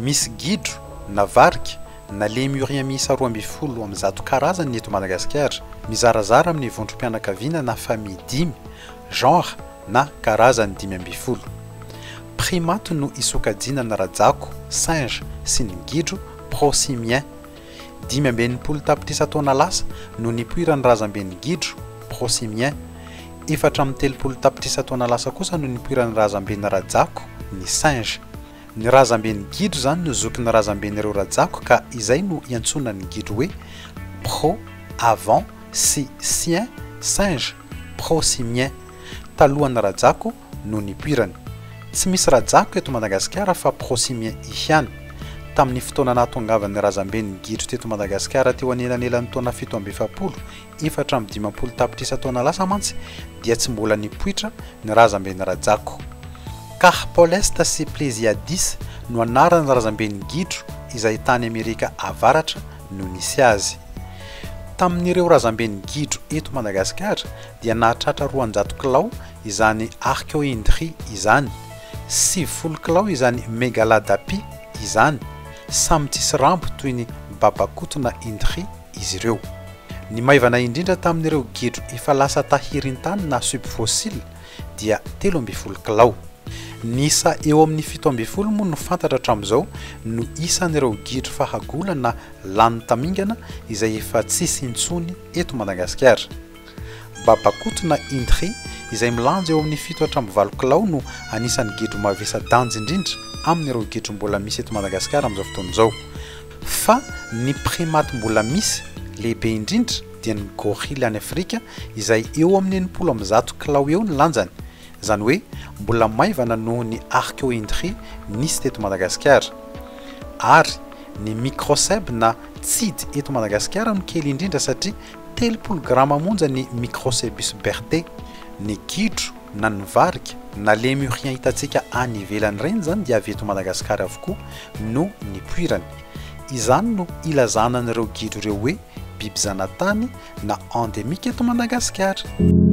Misy gidro na varika na lémurien miisa 112 karazany ny eto Madagasikara, mizarazara amin'ny vondrom-pianakaviana na famille dimy, genre na karazany 15. Primate no isokajiana ny rajako, singe, sy ny gidro, prosimien. 65 tapitrisa taona lasa no nipoiran'ny razamben'ny gidro, prosimien. 34 tapitrisa taona lasa kosa no nipoiran'ny razamben'ny rajako, ny singe. Ny razamben'ny gidro izany no zokin'ny razamben'ireo rajako ka izay no iantsoana ny gidro hoe pro, avant, sy sien, singe, prosimien. Talohan'ny rajako no nipoirany. Tsy misy rajako eto Madagasikara fa prosimien ihany. Tamin'ny fotoana nahatongavan'ny razamben'ny gidro teto Madagasikara teo anelanelan'ny taona 47 54 tapitrisa taona lasa mantsy dia tsy mbola nipoitra ny razamben'ny rajako. Carpoleste sy Plesiadis no anaran'ny razamben'ny gidro izay tany Amerika Avaratra no nisy azy. Tamin'ireo razamben'ny gidro eto Madagasikara dia nahatratra 200 kilao izany Archaeoindri izany, 90 kilao izany Megaladapi izany, samy tsisy rambo toy ny Babakoto na Indri izy ireo. Ny maivana indrindra tamin'ireo gidro efa lasa tahirin-tany na subfossile dia 13 kilao. Ny isa eo amin'ny 17 moa no fantatra hatramin'izao no isan'ireo gidro fahagola na lany tamingana izay efa tsisy intsony eto Madagasikara. Babakoto na Indri izay milanja eo amin'ny 7 hatramin'ny 8 kilao no anisan'ny gidro mavesa-danja indrindra amin'ireo gidro mbola misy eto Madagasikara amin'izao fotoana izao. Fa ny primate mbola misy lehibe indrindra dia ny gorille any Afrika izay eo amin'ny 160 kilao eo ny lanjany, izany hoe mbola maivana noho ny Archaeoindri nisy teto Madagasikara. Ary ny microcèbe na tsidy eto Madagasikara no kely indrindra satria 30 grama monja ny Microcebus berthae. Ny gidro na ny varika na lémurien hitantsika any ivelany ireny izany dia avy eto Madagasikara avokoa no nipoirany. Izany no ilazana an'ireo gidro ireo hoe biby zanatany na endémique eto Madagasikara.